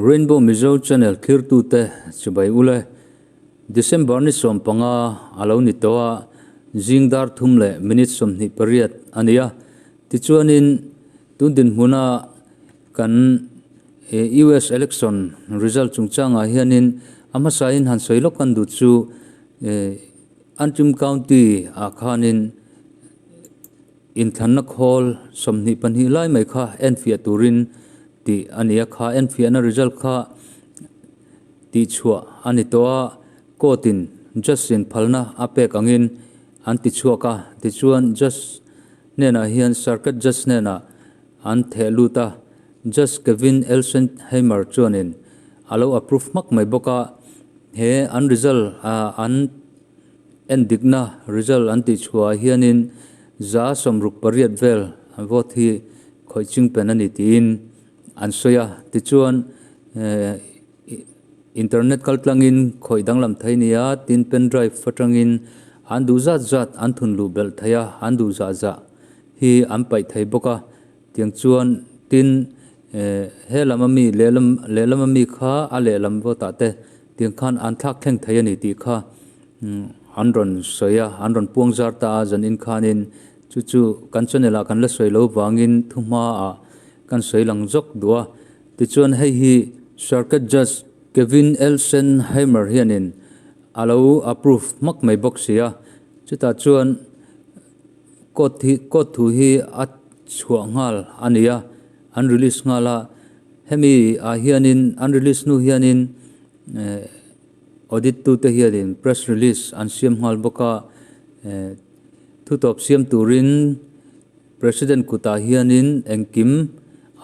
Rainbow Mizo Channel thlirtute chibai ule. December ni 15 a lo ni tawh a, zing dar thum leh minute 28 a ni a. Tichuanin tun dinhmuna kan US election result chungchangah hianin a hmasain han sawi lawk kan duh chu Antrim County ah khanin Inthlanna khawl 22 lai mai kha enfiah turin tih a ni a, kha enfiahna result kha tihchhuah a ni tawh a, court in judge in phalna a pek angin an tichhuak a, tichuan judge hnenah hian circuit judge hnenah an theh lut a, Judge Kevin Elsenheimer chuanin a lo approve hmak mai bawk a, he an result an. Endikna result an tih chhuah ah hianin 168 vel vote hi khawih ching pen a ni tiin an sawi a. Tichuan internet kal tlangin khawih danglam thei a ni a, tin pen drive atangin an duh zat zat an thun luh belh thei a, an duh zah zah hi an paih thei bawk a. Tiang chuan tin he lam ami lehlam lehlam ami kha a lehlam vote ah te tiang khan an thlak thleng thei a ni tih kha an rawn sawi a, an rawn puang zar ta a zanin khanin chu chu kan channel ah kan la sawi lo vangin thu hmaah kan sawi lang zawk duh a. Tichuan hei hi Circuit Judge Kevin Elsenheimer hianin a lo approve hmak mai bawk si a, chutah chuan Court hi court thu hi a chhuah nghal a ni a, an release nghal a, hemi ah hianin an release hnu hianin eh audit tute hianin press release an siam nghal bawk a, eh thu tawp siam turin President kutah hianin engkim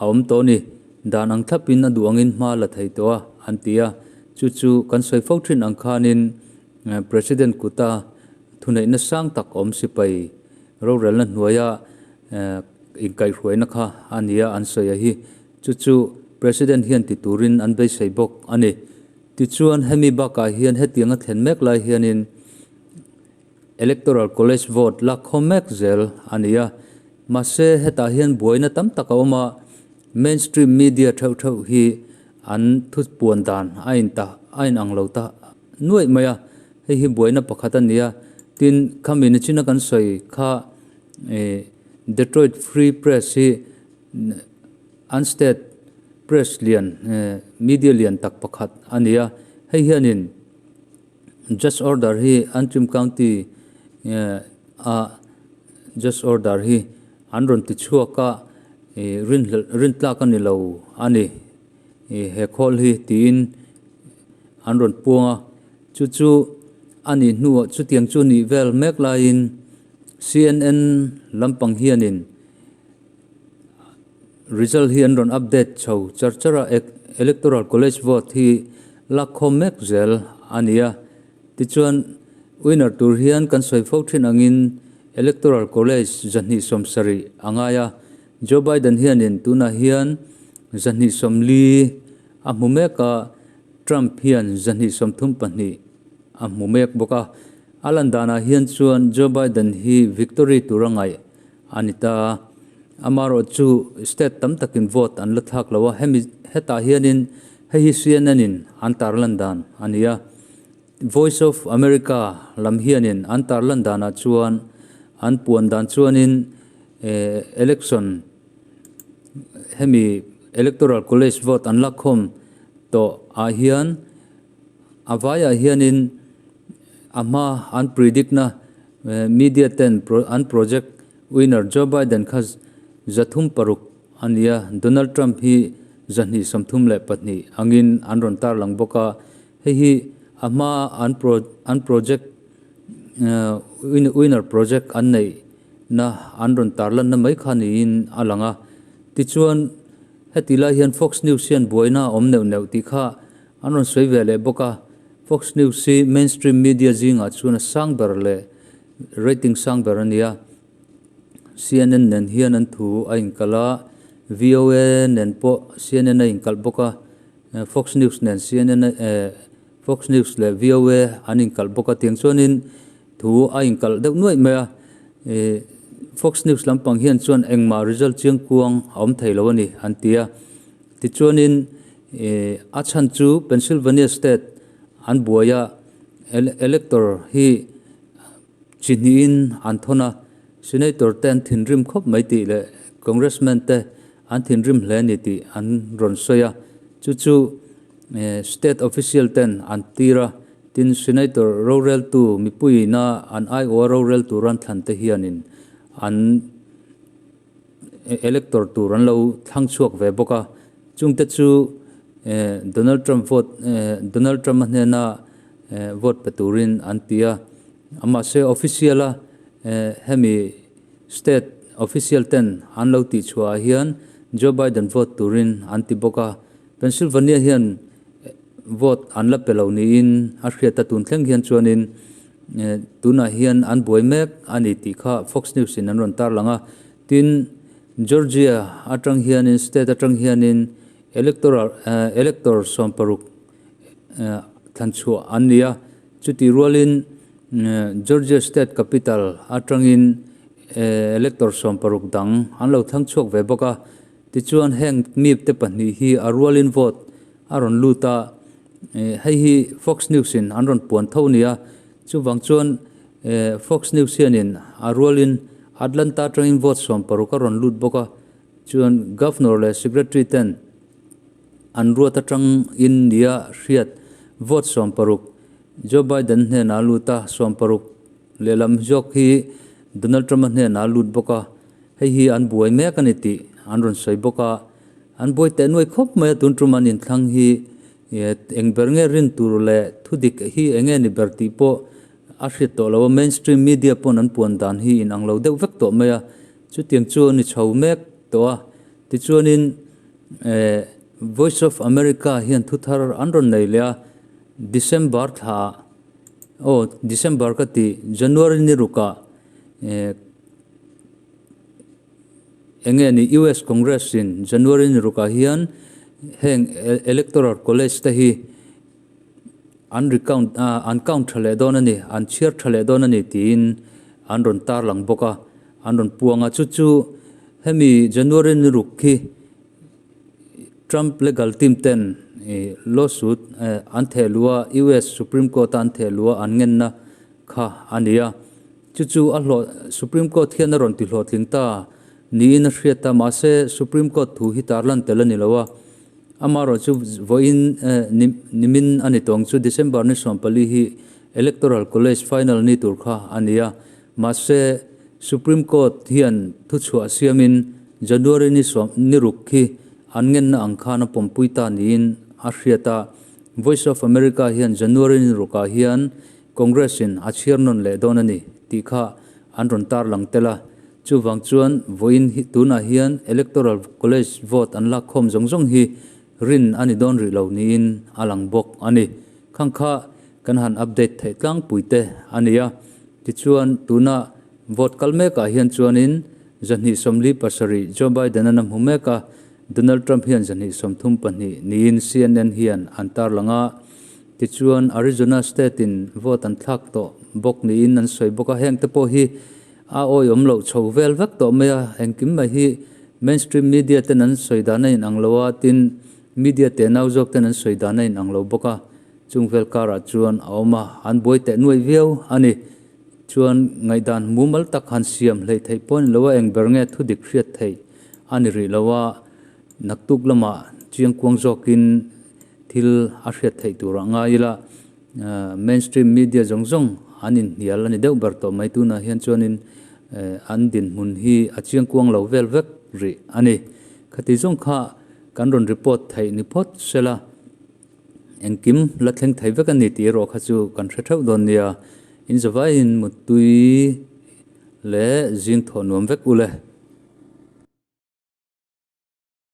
a awm tawh a ni, dan ang thlapin a duh angin hma la thei tawh a an ti a, chu chu kan sawi fo thin ang khanin President kuta Thuneihna sang tak awm sipai rorelna hnuaia inkaihhruaina kha a nia an sawi a hi. Chu chu President hian ti turin an beisei bawk a ni. Tichuan hemi bakah hian hetianga thlen mek lai hianin Electoral College vote lak khawm mek zel a ni a. Mahse hetah hian buaina tam tak a awm a, mainstream media theuh theuh hi an thupuan dan a inta a inang lo ta nuaih mai a. Hei hi buaina pakhat a ni a, tin khami nichina kan sawi kha ih Detroit Free Press hi an state press lian media lian tak pakhat a ni a, hei hianin judge order hi Antrim County a judge order hi an rawn ti chhuak a, ih rinhlelh rintlak a ni lo a ni ih he khawl hi tiin an rawn puang a. Chu chu a nih hnuah chutiang chu nih vel mek laiin CNN lampang hianin result hi an rawn update chho char char a, Electoral College vote hi lakkhawm mek zel a ni a. Tichuan winner tur hian kan sawi fo thin angin Electoral College 270 a ngai a, Joe Biden hianin tunah hian 240 a hmu mek a. Trump hian 232 a hmu mek bawk a, a lan danah hian chuan Joe Biden hi victory tur a ngaih a ni ta a, amaherawh chu state tam takin vote an la thlak lo a, hemi hetah hianin hei hi CNN in an tarlan dan a ni a, Voice of America lam hianin an tarlan danah chuan an puan dan chuanin election hemi electoral college vote an lakkhawm tawh ah hian a vaiah hianin a hma an predict na media ten an project winner Joe Biden kha 306 a ni a, Donald Trump hi 232 angin an rawn tarlang bawk a, hei hi a hma an pro an project winner project an neih na an rawn tarlanna mai kha niin a lang a, tichuan Heti lai hian Fox News hian buaina a awm neuh neuh tih kha an rawn sawi ve leh bawk a. Fox News hi mainstream media zingah chuan a sang ber leh rating sang ber a ni a. CNN nen hian an thu a inkalh a, VOA nen pawh CNN a inkalh bawk a, Fox News nen CNN Fox News leh VOA an inkalh bawk a. Tiang chuanin Thu a inkalh deuh nuaih mai a, ih Fox News lampang hian chuan engmah result chiang kuang a awm thei lo a ni an ti a. Tichuanin A chhan chu Pennsylvania state an buai a, elector hi chi hnihin an thawn a, senator te an thinrim khawp mai tih leh congressman te an thinrim hle a ni tih an rawn sawi a, chu chu state official ten an tir a, tin senator roreltu mipuiina an aiawha rorel tur an thlan te hianin an elector tur an lo thlang chhuak ve bawk a, chungte chu Donald Trump vote Donald Trump a hnena vote pe turin an ti a, mahse official a hemi state official ten an lo tih chhuah ah hian Joe Biden vote turin an ti bawk a, Pennsylvania hian vote an la pe lo niin a hriat a, tun thleng hian chuanin Tunah hian an buai mek a ni tih kha Fox News in an rawn tarlang a. Tin, Georgia atang hianin state atang hianin electoral elector 60 thlan chhuah an ni a. Chutih rualin Georgia state capital atangin elector 60 dang an lo thlang chhuak ve bawk a. Tichuan heng mipte pahnih hi a rualin vote a rawn lut a. Hei hi Fox News in an rawn puan tho nia, chuvang chuan Fox News hianin a rualin Atlanta atangin vote 60 a rawn lut bawk a, chuan Governor leh Secretary ten an ruat atangin nia hriat vote 60 Joe Biden hnenah a lut a, 60 lehlam zawk hi Donald Trump-a hnenah a lut bawk a, hei hi an buai mek a ni tih an rawn sawi bawk a. An buai teh nuai khawp mai a, tun tum an inthlang hi eng ber nge rin tur leh thu dik hi eng nge ni ber tih pawh a hriat tawh lo a, mainstream media pawn an puan dan hi inang lo deuh vek tawh mai a, chutiang chu a ni chho mek tawh a. Tichuanin Voice of America hian thu thar an rawn nei leh a, December thla ah aw December ka ti January ni rukah Eng nge ni US Congress in January ni rukah hian heng Electoral College te hi an recount an count tha leh dawn a ni, an chhiar tha leh dawn a ni tiin an rawn tarlang bawk a, an rawn puang a. Chu chu hemi January ni ruk khi Trump legal team ten lawsuit an theh luh a, US Supreme Court a an theh luh a an ngenna kha a ni a. Chu chu a hlawh Supreme Court hian a rawn ti hlawhtling ta niin a hriat a, mahse Supreme Court thu hi tarlan tel a ni lo a. Amaherawh chu vawiin nimin a ni tawng chu December ni 14 hi Electoral College final ni tur kha a ni a, mahse Supreme Court hian thuchhuah siamin January ni sawm ni ruk khi an ngenna ang khan a pawmpui ta niin a hriat a. Voice of America hian January ni rukah hian Congress in a chhiar nawn leh dawn a ni tih kha an rawn tarlang tel a, chuvang chuan vawiin hi tunah hian Electoral College vote an lak khawm zawng zawng hi rin a ni dawn rih lo niin a lang bawk a ni. Khang kha kan han update theih tlangpui te a ni a, tichuan tuna vote kal mekah hian chuanin 247 Joe Biden-an a hmu mek a, Donald Trump hian 232 niin CNN hian an tarlang a. Tichuan, Arizona State-in vote an thlak tawh bawk niin an sawi bawk a, heng te pawh hi a awihawm loh chho vel vek tawh mai a, engkim mai hi mainstream media ten an sawi dan a inang lo a, tin media tenau zawk ten an sawi dan a inang lo bawk a, chung vel karah chuan a awm a, an buai teh nuai viau a ni. Chuan ngaihdan mumal tak han siam hleih theih pawh a ni lo a, eng ber nge thudik hriat theih a ni rih lo a, naktuk lamah chiangkuang zawkin Thil a hriat theih tur ah ngai ila, mainstream media zawng zawng an inhnial a ni deuh ber tawh mai. Tunah hian chuanin an dinhmun hi a chiangkuang lo vel vek rih a ni. Khati zawng kha kan rawn report theih ni phawt sela, engkim la thleng thei vek a ni tih erawh kha chu kan hre theuh dawn nia. Inzavaiin muttui leh zing thawh nuam vek ule.